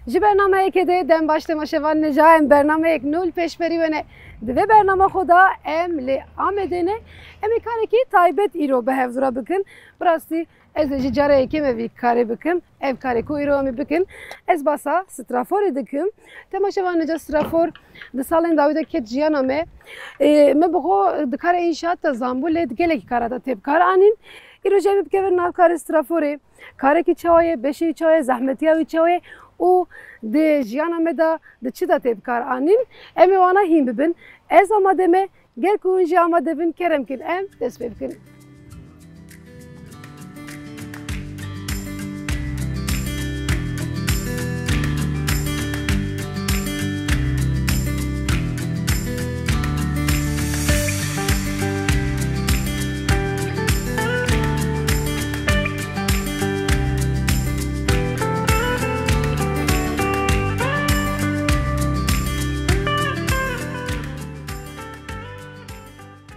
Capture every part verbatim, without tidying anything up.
Ji bernameyekê de dem baş temaşevan nêja em bernameyek nû li pêşberî we ne. Di vê bernama xwe de em li Amedê ne. Em ê karekî taybet îro bi hevdû re bikin. Bi rastî ez ê ji cara yekê me vî karê bikim. Ev karê ku îro em ê bikin, ez basa straforê dikim. Temaşevan nêja strafor di salên dawî de ket jiyana me. Ê, me bi xwe di karê înşaat de zanbû, lê di gelekî kara de tê bi kar anîn. Îro jî em ê bikevin nav karê straforê. Karekî çawa ye, beşê wî çawa ye, zehmetiya wî çawa ye û di jiyana me de di çi de tê bi kar anîn, em ê wana hîn bibin. Ez amade me, ger ku hûn jî amade bin, kerem kin em dest pê bikin.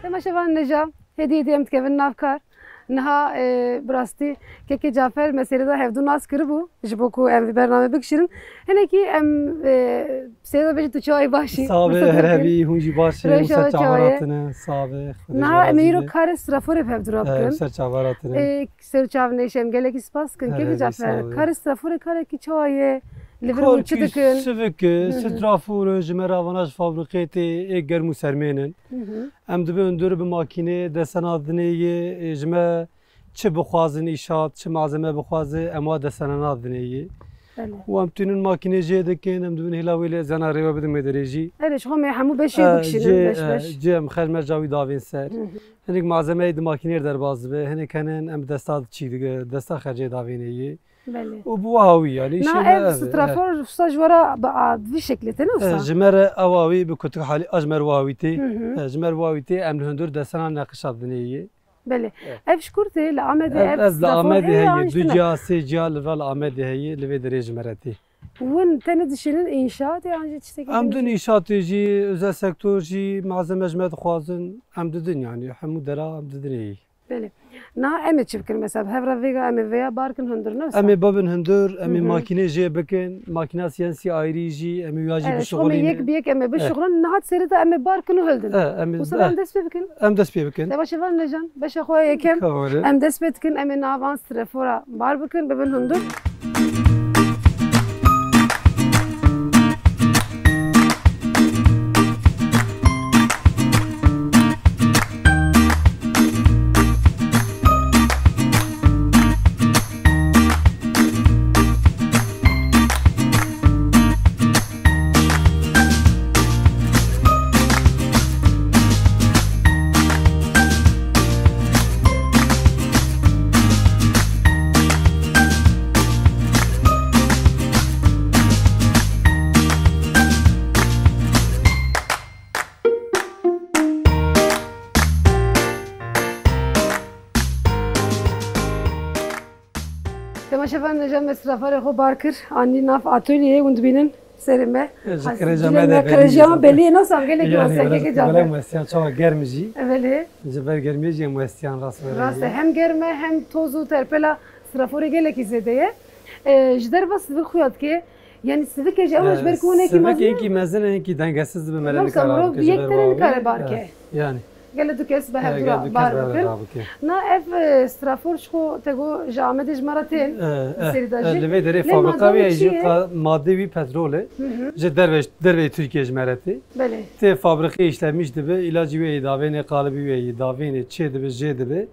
Temaşevan nêja, hêdî hêdî em dikevin nav kar. Niha, e, bi rastî kekê Cafer me sêrê de hevdû nas kiribû, ji bo ku em vî bername bikişînin. Hinekî em, e, sêrê de bêjin tu çawa yî, baş î? Sax be, her hevî, hûn jî baş in, hûn ser çavan hatine, sax be. Niha em ê îro karê straforê bi hevdû re bikin. Ser çavan hatine. E, ser çav nêşe, em gelekî spas dikin. Kekê Cafer, karê straforê karekî çawa ye? Li vir hûn çi dikin? Karkî sivik e, strafor e, ji me re vana ji fabrîkê tê, ê germ û sermên in. Em dibin hundir bi makînê destena dinê yê, e, ji me çi bixwazin îşat, çi malzeme bixwaze, em wa destena nadinê yê. Belê. Û em tînin makînê jê dikin, em dibin hêla wê lê ez zana rêwe bidim wê derê jî. Erê, ji xwe me hemû beşê dikişînin, beş beş. Cê em xermerca wî davên ser. Hinek malzemeyê di makînê derbas dibe, hinek henin em bi desta çî dike, desta xercê davênê yê. Belê. Û bi wiha wî, yanî, niha ev strafor usta ji we re bi, a, bi vî şeklê tê, ne usta? E, ji me re ewa wî bi kutik halî, a ji me re wiha wî tê. E, ji me re wiha wî tê, em li hundir destena neqişa dinê yê. Belê. Ev ji kur tê, li Amedê ev strafor heye yan ji tune? Ez li Amedê heye, du ciya, sê ciya li vir li Amedê heye, li vê derê ji me re tê. Hûn tenê dişînin înşaatê yan jî tiştekî din? Em din înşaatê jî, özel sektor jî, malzeme ji me dixwazin, em didin, yanî hemû dera em didin ê. Belê. Niha em ê çi bikin? Mesela bi hev re vêga em ê vêya bar kin hundir, ne wisa? Em ê bibin hundir, em ê makînê jê bikin, makîna C N C ayrî jî, em ê wiya jî bişuxulînin. Yek bi yek em ê bişuxulin, niha sêrê de em ê bar kin û hildin. Wisa em dest pê bikin? Em dest pê bikin. Temaşevan nêjan, beşa xwe ya yekem. Em dest pê dikin, em ê nav van strefora bar bikin, bibin hundir. Temaşevan nêja me straforê xwe bar kir, anî nav atolyeyê, hûn dibînin serê me. Ji qirêja me de belî ye. Qirêja me belî ye, nasam gelekî westiya, gelekî westiya. Çawa germ jî. Belê. Ji ber germiyê jî em westiyan rast ve. Rast e, hem germ e, hem toz û terpela straforê gelekî zêde ye. E, ji derve sivik xuya dike, yanî sivik e jî ew ji ber ku hinekî mezin e. Sivik hinkî mezin e, hinkî dengesiz dibe, me re nikare bike, ji ber wawî. Yek tenê nikare bar ke. Yanî. Gelek du kes bi hev re bar bikin. Na ev, e, strafor ji xwe te got ji Amedê ji me re tên, e, e, li vê derê fabrika wî ye jî, madê wî petrol e. Ji derve, derveyê Tirkiyê ji me re tê. Belê. Tê fabrikê îşlemîş dibe, îlacî wê yê davênê, qalibî wê yê davênê, çê dibe, jê dibe.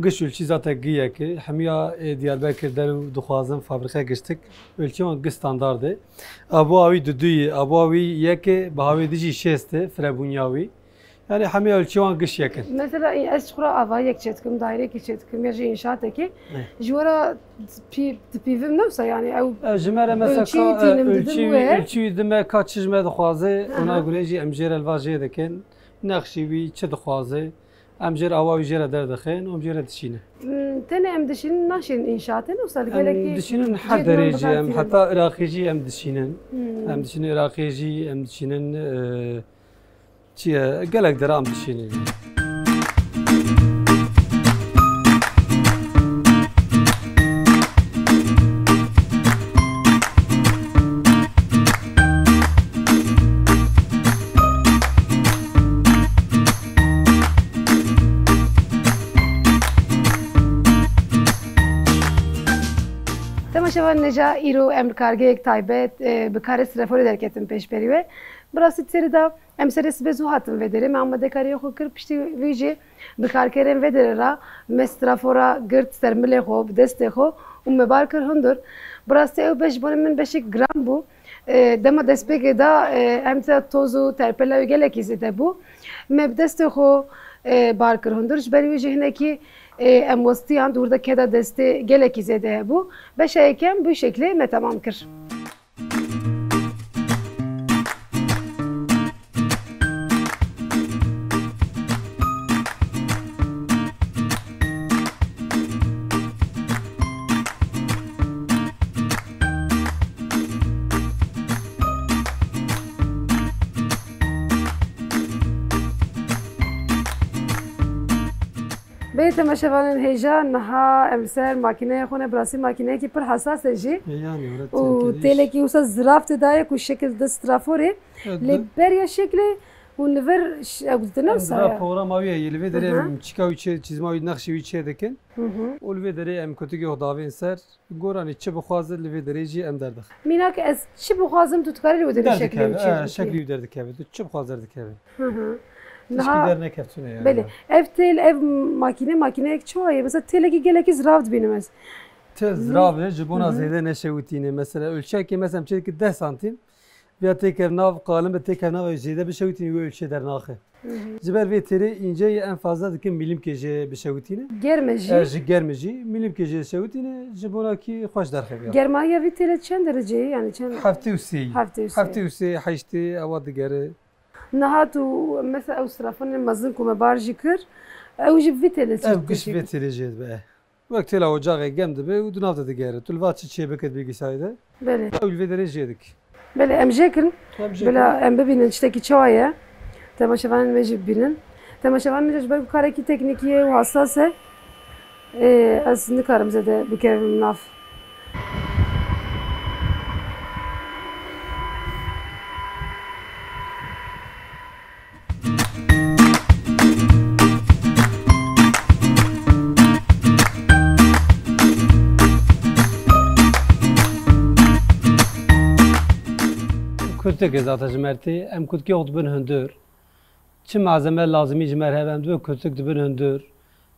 Giş û çî zaten giyek e. Hemiya, e, Diyarbekir der û dixwazin fabrike giştik. Ölçewan giş standard e. Abuha wî duduyî, abuha wî yek e, biha wê dijî şêst e, firebûnya wî. Yanî hemî ölçewan giş yek in. Mesela, ez ji xwe re avayek çêdikim, dairekî çêdikim ya jî înşaatekî. Ji we re pî-, dipîvim ne wisa, yanî ew. E, ji me re mesela ölçî wî, ölçî wî dime ka çi ji me dixwaze, ona göre jî em jê re li va jê dikin. Nexşî wî çi dixwaze, em jê re awa wî jê re derdixin û em jê re dişînin. Hmm, tenê em dişînin, naşînin înşaatê ne wisa, li gelekî cihê din jî em dişînin. Em dişînin her derê jî, em heta Iraqê jî em dişînin. Em dişînin Iraqê jî, em dişînin, e, Çi ye? Gelek deran dişînin. Şeva neca îro em li kargehek taybet, e, bi karê straforê derketin pêşberî we. Bi rastî serî de em serê sibê zû hatin vê derê. Me amadekariyê xwe kir, piştî vî jî bi karkerên vê derê re me strafora girt ser milê xwe, bi destê xwe û me bar kir hundir. Bi rastî ew beş ji bo min beşek giran bû. E, dema destpêkê de, e, em te toz û terpela wê gelekî zêde bû. Me bi destê xwe, e, bar kir hundir. Ji ber wî jî hinekî, e, em westiyan di wir de keda destê gelekî zêde hebû. Beşa yekem bi şeklê me temam kir. Bê temaşevanên hêja, niha em li ser makîneya xwe ne, bi rastî makîneyekî pir hesas e jî. E, yanî, öyle û tehlikeli iş. Têlekî wisa zirav tê dayê ku şekil di straforê. Evet, lê di- beriya şeklê û li vir ş-, ew didine Evet, wisa zira ya. Programa wî ye, li vê derê Hı hı. em çika wî çê, çizma wî, nexşê wî çê dikin. Hı hı. Û li vê derê em kutikê xwe davên ser. Goranî çi bixwaze li vê derê jî em derdixin. Mînak ez çi bixwazim tu dikarî li wê derê şeklê Derdikeve, wî çê e, bikî. Şeklî wî derdikeve. Tu çi bixwaz derdikeve. Hı hı. Tişkî Niha dernekevtune yani. Belê. Ev têl, ev makîne, makîneyek çawa ye? Mesela têlekî gelekî zirav dibînim ez. Têl Hı. zirav e, ji bona Hı hı. zêde neşewitîne. Mesela ölçekê mesela çêdike deh santim. Viya têkev nav, qalimbe têkev nav, zêde bişewitîne wê ölçê dernaxe. Hı hı. Ji ber vê têlê înce ye, en fazla dike mîlimkê jê bişewitîne. Germ e jî. E, ji germ e jî, mîlimkê jê şewitîne, ji bona kî xweş derxeviya. Germahiya vî têlê çend derece ye? Yani çend? Heftê û sê. Heftê û sê. Heftê û sê, heştê, ewa digere. Niha tu, mesela ew strafonên mezin ku me bar jî kir, ew jî vî têlê çêdike. Ew giş vî têlê jê dibe. Wek têla ocaxê germ dibe û di nav de digere. Tu li va çi çêbike di bilgisayê de. Belê. Ew li vê derê jê dike. Belê, em jê kirin. Em jê Bila kirin. Em bibînin tiştekî çawa ye. Temaşevanên me jî bibînin. Temaşevanên me jî ji ber ku karekî teknîkî ye û hesas e, ê, ez nikarim zêde bikevim nav. Kurtik e zaten ji me re tê. Em kurtikê xwe dibin hundir. Çi malzeme lazimî ji me re hebe, em dibin kurtik dibin hundir.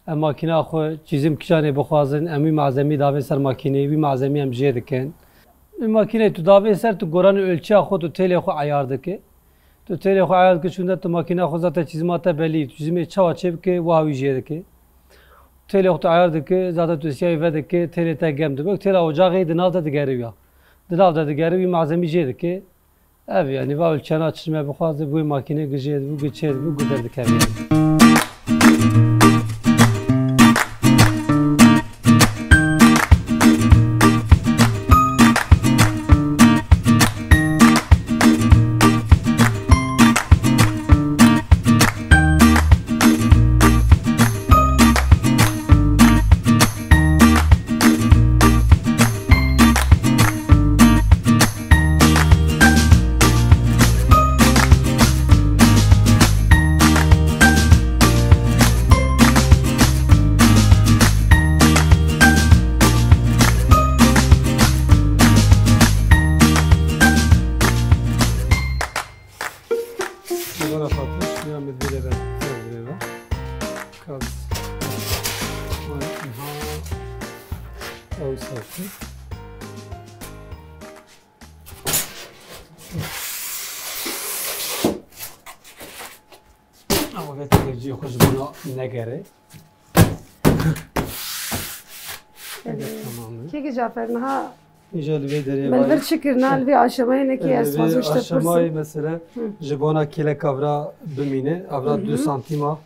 Em makîna xwe çîzim kîjanê bixwazin, em wî malzemî davê ser makîneyê, wî malzemî em jê dikin. Wî makîneyê tu davê ser, tu goranê ölçeya xwe, tu têlê xwe eyar dike. Tu têlê xwe eyar dike, çûnde tu makîna xwe zaten çîzima te belî, tu çîzimê çawa çêbike, wiha wî jê dike. Têlê xwe tu eyar dike, zaten tu siyayî vedike, têlê te germ dibe. Têla ocaxê di nav de digere ya. Di nav de digere, wî malzemî jê dike. Ev yanî va ölçena çi ji me bixwaze, bi wê makînê gijê dibû, giçê dibû, guder dikevî. Şunlara bakın, ya medveyle ben, medveyle ben. Kaz. Vay, aha. Aw, sakin. Ama ve televizyon xwe ji bona negere. Evet. Tamam. Kêkî Cafer, niha Îja li vê derê me li vir çi kir, niha li vê aşamayê nekî ez xwazim ji te aşamayê bipirsîm. Mesela Hı. ji bona kêleka vira bimîne, avra Hı hı. du santîma.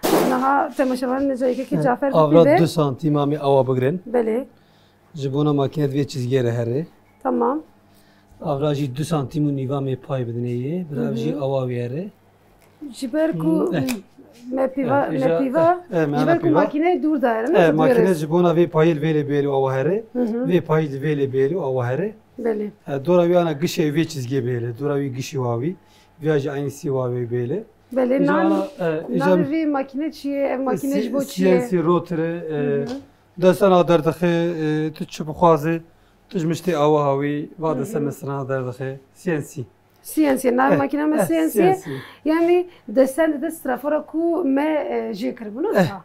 Niha temaşevanên me cayê kêkî Cafer Avra bipîve. Du santîma me awa bigrin. Belê. Ji bona makîne divê çizgê re here. Tamam. Avra jî du santîm û nîva me pay bidinê yê. Bira Hı hı. jî awa wê here. Ji ber ku Hmm, eh. me pîva, Eh, me îja, pîva, eh, eh, me ji ana ber ku pîva. Makîne dûr dayere, Eh, ne makîne duyarız. Ji bona vê payê li vê lê bêlê awa here. Hı hı. Vê payê li vê lê bêlê awa here. Belê. Eh, dora wî ana gişê vê çizgê bêle. Dora wî gişî wa wî. Viya jî aynî sî wa wê bêle. Belê, Îja nan, ana, eh, îja navê vê makîne çi ye? Ev makîne ji bo çi ye? C N C rotor e, eh, Hı hı. Destana derdixe, e, tu çi bixwaze, Tu ji miştê awa hawî va desen me strana derdixe. C N C. C N C, nav makîna me C N C ye. Yanî desen dide strafora ku me, e, jê kiribû, wisa.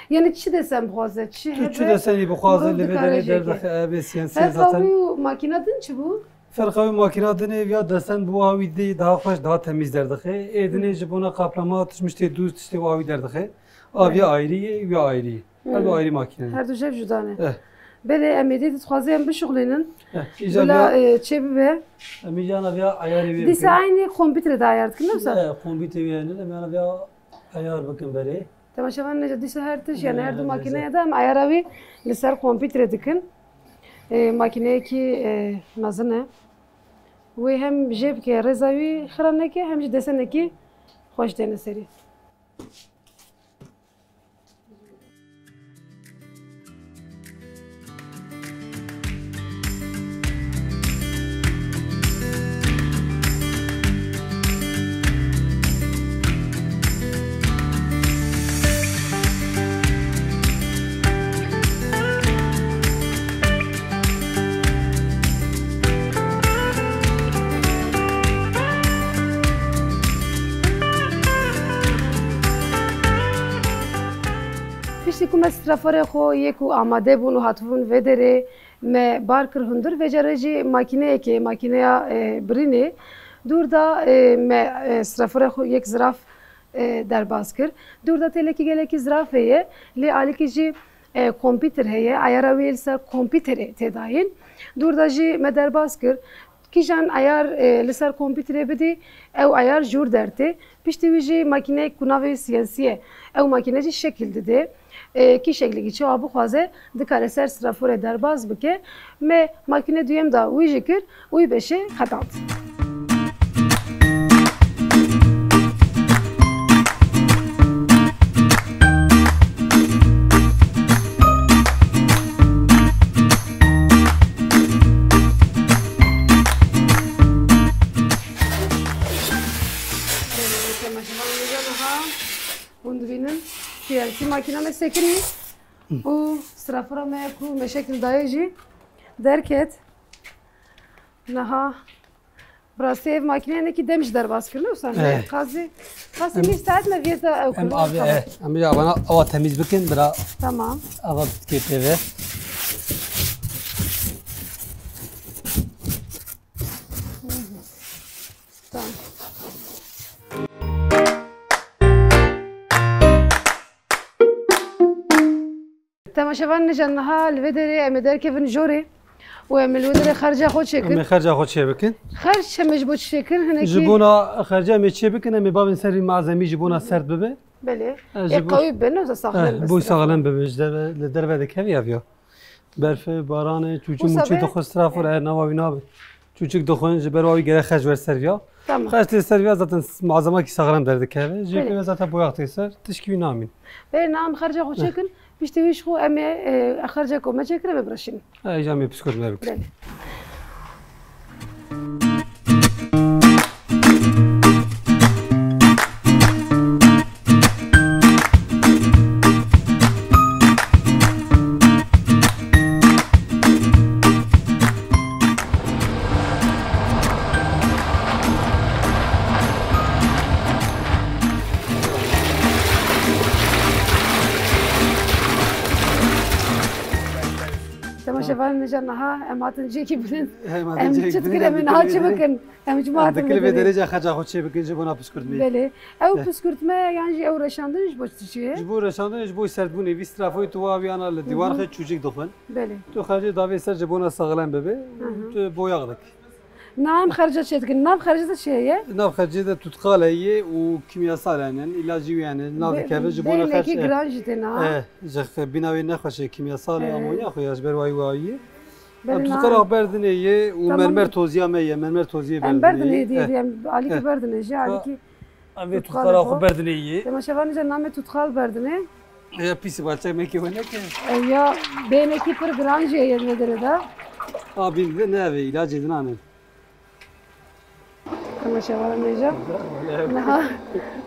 Yanî çi desen bixwaze, çi hebe, tu çi desenî bixwaze, li vê derê derdixe, ev ê C N C zaten. Ferqa wî û makîna din çi bû? Ferqa wî makîna din ê, ya desen bi wa wî dî daha xweş, daha temîz derdixe. Ê dinê ji bona kaplama tişt miştê dûz tiştê wa wî derdixe. Aviya ayrî ye, wî ayrî ye. Her du ayrî makîne ne. Her du jev cuda ne. Eh. Belê, em êdî dixwaze em bişuxulînin. Eh, îca bila, vêya, e, çê bibe. Em îca na vêya ayarê wê bikin. Dîsa eynî kompîterê de ayar dikin, ne wisa? Eh, kompîterê wê ne, em yana vêya ayar bikin berê. Temaşevan nêce dîsa her tişt, yani her du makîneya de em ayara wî li ser kompîterê dikin. E, makîneyekî, e, mezin e. Wê hem jê bike, rêza wî xira neke, hem jî desenekî xweş têne serî. Piştî ku me straforê xwe yê ku amade bûn û hatibûn vê derê, me bar kir hundir, vê carê jî makîneyekê, makîneya, e, birînê, dûr da, e, me, e, straforê xwe yek ziraf, e, derbas kir. Dûr da têlekî gelekî ziraf heye, lê alîkî jî, e, kompîter heye, ayara wî li ser kompîterê tê dayîn. Dûr da jî me derbas kir. Kîjan ayar, e, li ser kompîterê bidî, ew ayar jûr dertê. Piştî wî jî makîneyek ku navê wî C N C ye. Ew makîne jî şekil dide. E, kî şeklekî çawa bixwaze, dikare ser straforê derbas bike. Me makîne duyem da wî jî kir û wî beşê qedand. Temaşevan, niha hûn dibînin, C N C makîna me sekinî û strafora me ku me şekil dayê jî derket. Niha bi rastî ev makîneyanekî dem jî derbas kirine, wisa ne? Eh. Qasî, qasî nîv saet me viyeta ew kirine. Em avê, eh, em ê avana awa temîz bikin, bira. Tamam. Ava bitkê pê ve. Tamam. Temaşevan, nîja niha li vê derê em ê derkevin jorê û em ê li wê derê xerca xwe çêkin. Em ê xerca xwe çêbikin. Xerc em ê ji bo çi çêkin? Hinekî ji bona xerca em ê çêbikin, em ê bavên serî malzemî ji bona sert bibe. Belê. E, ê qewî bibe, ne wisa saxlem bibe. Boy saxlem bibe, ji derve, li derve dikeve ya viya. Berfê, baranê, çûçû mûçû dixwe strafor, e, nava wî nabe. Çûçik dixwin, ji ber wa wî gerek xerc wer ser viya. Tamam. Xerc tê ser viya zaten malzemekî saxlem derdikeve. Jê pê ve zaten boyax tê ser, tişkî wî namîn. Belê, niha em xerca xwe çêkin, piştî wî ji xwe em ê, e, xerca ku me çêkir em ê bireşînin. E, îca em ê piskot me bikin. Belê. Temaşevanên hêja, niha em hatin cihekî bilind. Em çi dikin, em ê niha çi bikin? Em çima hatin vê derê? Em dikin vê derê xerca xwe çê bikin ji bona piskurdmê. Belê. Ew piskurdme yan jî ew reşandin ji bo çi çi ye? Ji bo reşandin, ji bo serdbûnê, vî strafoyê tu wa wî ana li dîwar xwe çûçik dixwin. Belê. Tu xercê davê ser ji bona saxlem bibe. Tu boyax dikî. Niha em xerca çê dikin. Nav xercê de çi heye? Nav xercê de tutkal heye û kîmyasal hene, îlacî wî hene, nav dikeve ji bona xerc. Bêhnekî giran jî tê niha. Eh, ji bîna wê nexweş e, kîmyasal e, amonya xwe ya ji ber wayî wayî. Em tutkala xwe berdinê yê û mermer toziya me ye, mermer toziyê berdinê yê. Em berdinê yê, em alîkî berdinê jî, alîkî. Em vê tutkala xwe berdinê yê. Temaşevanê hêja, namê tutkal berdinê. Ya pîsî balçek mekî we neke. E, ya bêhnekî pir giran jî heye vê derê de. A bîn ve ne ve, îlacê dinan e. Temaşevanê hêja. Niha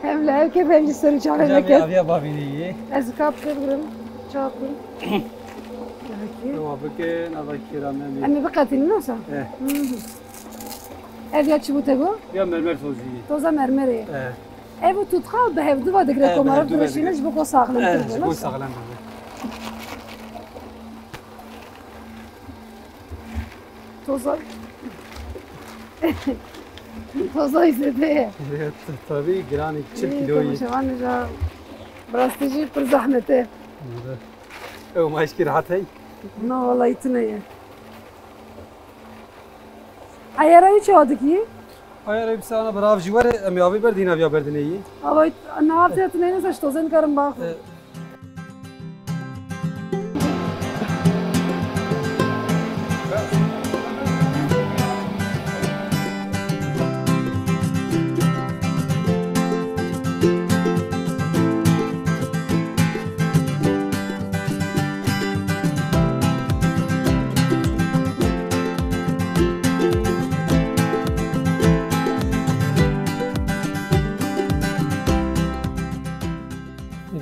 hem li ev keve hem jî ser û çavê me ket. Aviya bavînê yê. Ez kap pê bigirim. Çawa bikim? Ewa bikin, ava kira me. Em ê biqetînin, wisa? Eh. Hı hı. Ev ya çi bû te got? Ya mermer tozî. Toza mermerê. Eh. Ev û tutka bi hevdu ve digre. Eh, komara bi hevdu ve direşîne digre. Ji bo ku saxlemtir. Eh, ji bo saxlem bibe. Toza. Toza zêde ye. Evet, tabii, giran e, çil kîlo ye. Temaşevan, ja bi rastî jî pir zehmet e. Evet. Ew ma hişkî rehet hey? Na, wallahî tune ye. Eyara wî çawa dikî? Eyara wî bi sana berav jî were, em ê avê berdîn, ev ya berdinê yî. Ava na, ev tune ne, saç tozen karim baxo. E,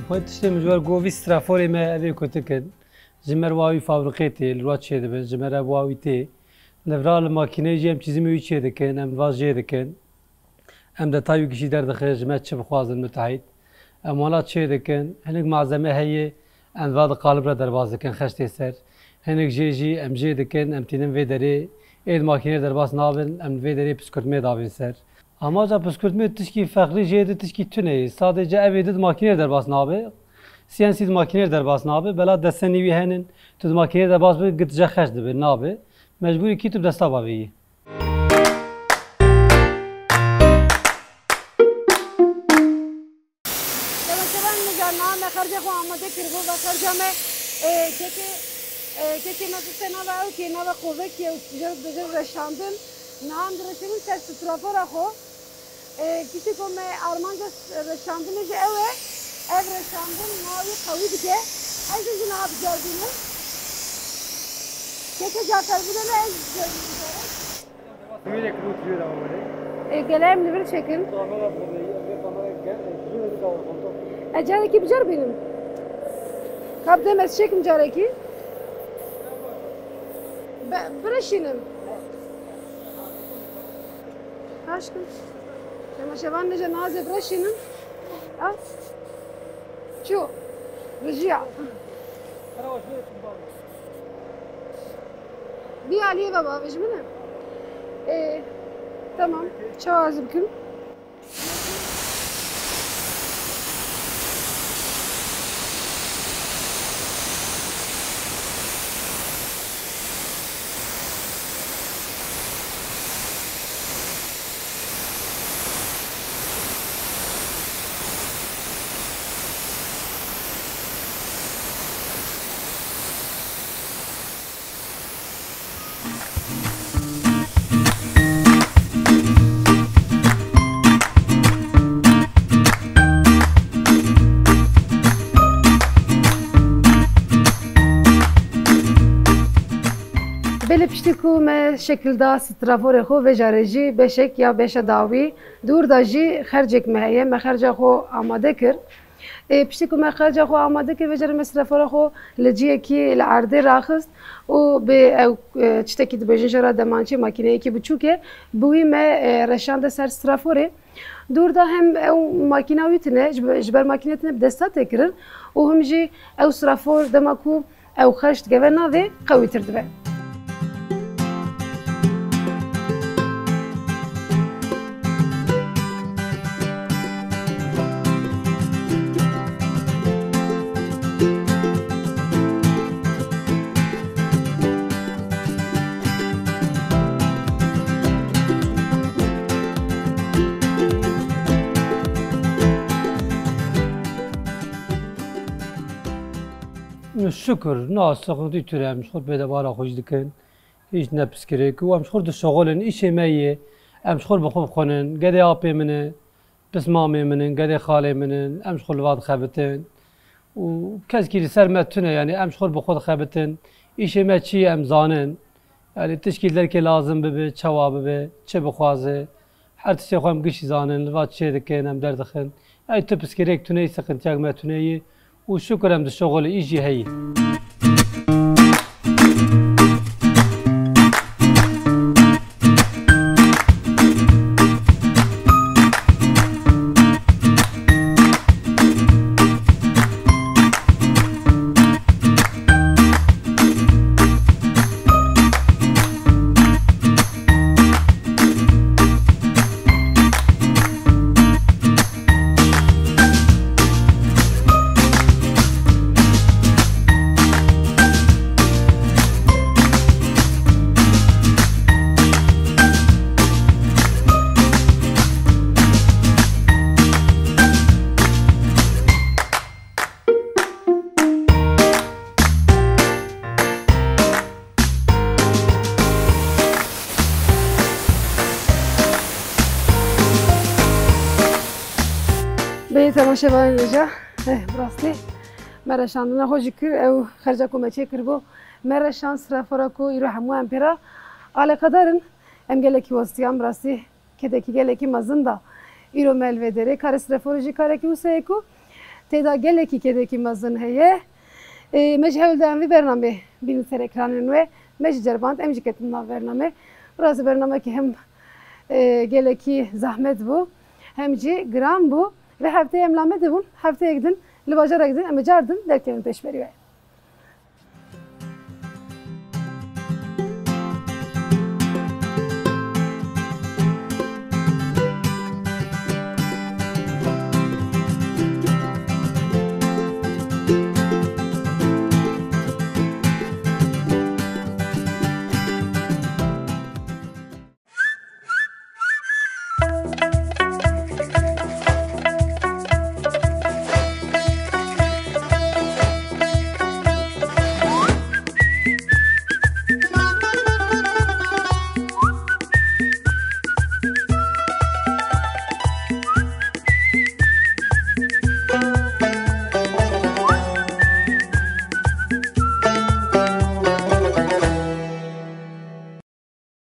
Xwe tiştê min ji we got, vî straforê me ev ê kutikin. Ji me re wa wî fabrîqê tê, li wa çêdibin, ji me re wa wî tê. Li vira li makîneyê jî em çîzimê wî çêdikin, em va jê dikin. Em detayê wî gişî derdixin, ji me çi bixwazin mitehît. Em wana çêdikin, hinek malzeme heye, em va di qalib re derbas dikin xeştê ser. Hinek jê jî em jê dikin, em tînin vê derê, ê di makîneyê derbas nabin, em vê derê piskirtmê dabin ser. Amaca piskirtmê tişkî fexrî jê di tişkî tune ye. Sadece ev ê di di makîneyê derbas nabe. C N C di makîneyê derbas nabe. Bela desenî wî henin, tu di makîneyê derbas bi, git je xeş dibe, nabe. Mecbûrî kî tu bi desta bavêyî. Yavaş yavaş niha me xerca xwe amade kir, xwe ve xerca me, e, kekê, e, kekê me xiste nava ew kê nava qovekê û dibêje, dibêje reşandin. Niha em direşînin ser strafora xwe. E, piştî ku me armanca reşandinê ji ew e, ev reşandin niha wî qewî dike. Ez ê jî niha biceribînim. Keke Cafer bide me, ez jî biceribînim. E, gele em li vir çekin. E, carekî biceribînim. Kap dem ez çekim carekî. Be-, bireşînim. Aşkım. Temaşevan nece nazê bireşînin. Ha? Çu. Rijiya. Bir aliyê ve bavêj min e. Ee, tamam. Çawa ez bikim? Belê piştî ku me şekil da straforê xwe, vê carê jî beşek ya beşa dawî dûr da jî xercek me heye, me xerca xwe amade kir. Ê, piştî ku me xerca xwe amade kir, vê carê me strafora xwe li cihekî li erdê raxist û bi ew, e, tiştekî dibêjin jê re demançê makîneyekî biçûk e, bi wî me, e, reşande ser straforê. Dûr da hem ew makîna wî tune, ji be-, ji ber makîne tune bi desta tê kirin û him jî ew strafor dema ku ew xerş dikeve navê, qewîtir dibe. Şukur, na sıkıntı türe em ji xwe pêdevara xwe jî dikin. Hiç ne piskirêk û em ji xwe dişoxulin, îşê me yê. Em ji xwe bi xwe bixwinin, gedê apê min e, pismamê min in, gedê xalê min in, em ji xwe li va dixebitin. Û keskî li ser me tune, yanî em ji xwe bi xwe dixebitin. Îşê me çi ye em zanin. Yanî tişkî li derkê lazim bibe, çawa bibe, çi bixwaze. Her tiştê xwe em gişî zanin, li va çê dikin, em derdixin. Ey tu piskirêk tune yî, siqintiyek me tune yî. Û şukur em dişoxulin, îş jî heyî. Bê temaşevanên hêja, eh, bi rastî me re şandina xwe jî kir, ew xerca ku me çê kiribû, me re şand, sifora ku îro hemû em pê re aleqedar in. Em gelekî westiyan, bi rastî kedekî gelekî mezin da. Îro me li vê derê karê sireforê jî karekî wisa ye ku tê de gelekî kedekî mezin heye. Ê, me ji hewl de em vî bernamê bînin ser ekranên we. Me jî ceriband, em jî ketin nav bernamê. Bi rastî bernamekî hem, ê, gelekî zehmet bû, hem jî giran bû. Vê hefteyê em la me de bûn. Hefteyek din, li bajarek din, em ê car din derkevin pêşberî we.